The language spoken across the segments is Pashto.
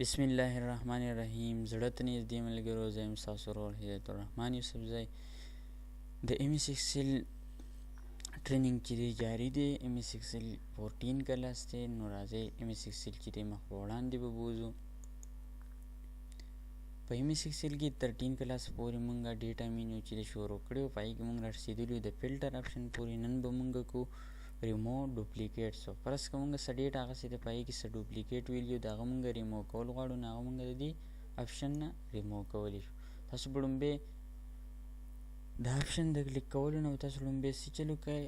بسم الله الرحمن الرحیم. زړه ته نږدې ملګرو، زه یم ستاسو ورور هدایت الرحمن یوسفزی. د ایم ایس ایکسل ټریننګ چې دی جاري دی، ایم ایس ایکسل 14 کلاس دی. نو راځئ ایم ایس ایکسل چې دی مخ په وړاندې به بوځو. په ایم ایس ایکسل کې 13 کلاس پورې مونږ ډیټا مینیو چې دی شروع کړی او په هغې کې مونږ رارسېدلي د فلټر اپشن پورې. نن به مونږ کو ریمو ډوپلیکیټ. سو فرض که مونږ څه ډیټا اخیستې ده، په هغې کې څه ډوپلیکیټ ویلیو د هغه مونږ ریمو کول غواړو، نو هغه مونږ د دې اپشن نه ریمو کولی شو. تاسو به ړومبی د اپشن د کلیک کولو نه تاسو ړومبی څه چل وکړئ؟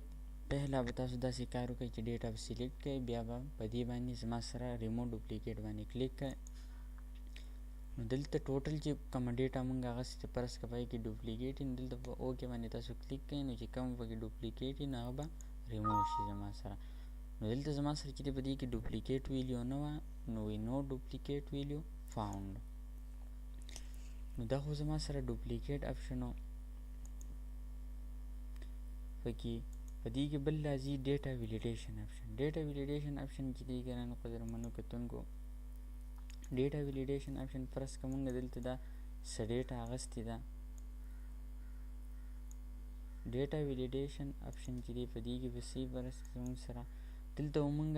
پهلا به تاسو داسې کار وکړئ چې ډیټا به سلیکټ کړئ، بیا به په دې باندې زما سره ریمو ډوپلیکیټ باندې کلیک کړئ. نو دلته ټوټل چې کومه ډیټا مونږ اخیستې ده، فرض که په هغې کې ډوپلیکیټ وي، نو دلته په اوکې باندې تاسو کلیک کړئ، نو چې کوم پکې ډوپلیکیټ وي نو هغه به ریموو شي زما سره. نو دلته زما سره چې په دې کې ډوپلیکیټ ویلیو نه وه، نو وی نو ډوپلیکیټ ویلیو فاوند. نو دا خو زما سره ډوپلیکیټ اپشن و پکې. په دې کې بل راځي ډیټا ویلیډیشن اپشن. ډیټا ویلیډیشن اپشن چې دی ګرانو قدرمنو کتونکو، ډیټا ویلیډیشن اپشن فرض که مونږ دلته دا څه ډیټا اخیستې ده، ډیټا ویلیډیشن اپشن چې دی په دې کې به څه فرض که زموږ سره دلته مونږ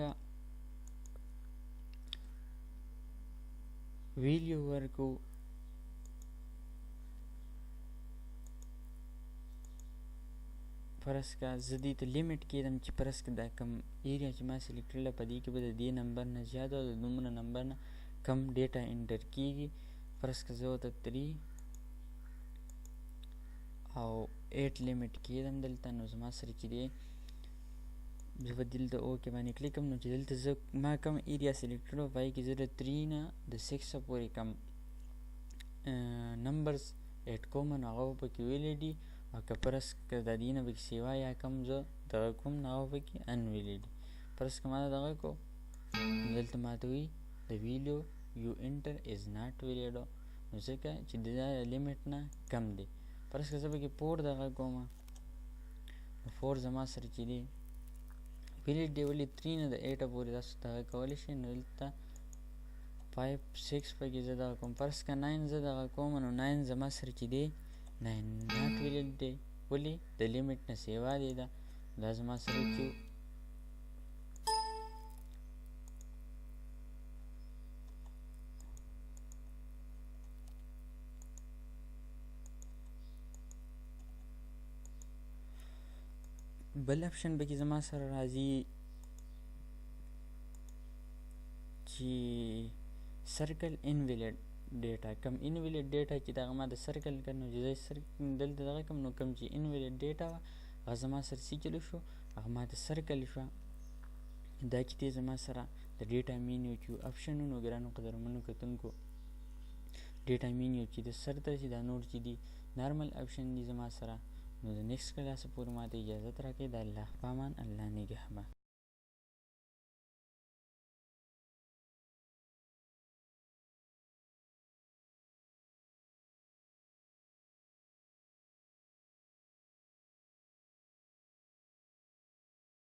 ویلیو ورکو، فرض که زه دې ته لیمټ کېدم چې فرض که دا کوم ایریا چې ما سلیکټ کړله په دې کې به د دې نمبر نه زیات او د دومره نمبر نه کم ډیټا انټر کیږي. فرض که زه ورته 3 او 8 لیمټ کېدم دلته، نو زما سره چې دی زه به دلته اوکې باندې کلیک کوم. نو چې دلته زه ما کوم ایریا سلیکټ کړو په هغې کې زه د 3 نه د 6 پورې کوم نمبرز اډ کوم، نو هغه به پکې ویلیډ وي، او که فرض که د دې نه پکې سیوا یا کم زه دغه کوم نو هغه به پکې انویلیډ وي. فرض که ما دغه کو، نو دلته ماته وایي د ویلیو یو انټر از ناټ ویلیډ، نو ځکه چې د لیمټ نه کم دی. فرض که زه پکې 4 دغه کوم، نو 4 زما سره چې دی ویلیډ دی، ولې 3 نه د 8 پورې تاسو دغه کولی شئ. نو دلته 5 6 پکې زه دغه کوم، فرض که 9 زه دغه کوم، نو 9 زما سره چې دی 9 ناټ ویلیډ دی، ولې د لیمټ نه سیوا دی. دا زما سره چې بل اپشن پکې زما سره راځي چې سرکل انویلیډ ډیټا. کم انویلیډ ډیټا چې دغه ما د سرکل کړ، نو چې زه دلته دغه کوم، نو کم چې انویلیډ ډیټا وه هغه زما سره څه چلو شو، هغه ما ته سرکل شوه. دا چې دی زما سره د ډیټا مینیو چې اپشن. نو ګرانو قدرمنو کتونکو، ډیټا مینیو چې د سر ته چې دا نور چې دي نارمل اپشن دي زما سره. نو د نیکسټ کلاس پورې ما ته اجازت راکړئ. د الله په امان، الله نگهبان.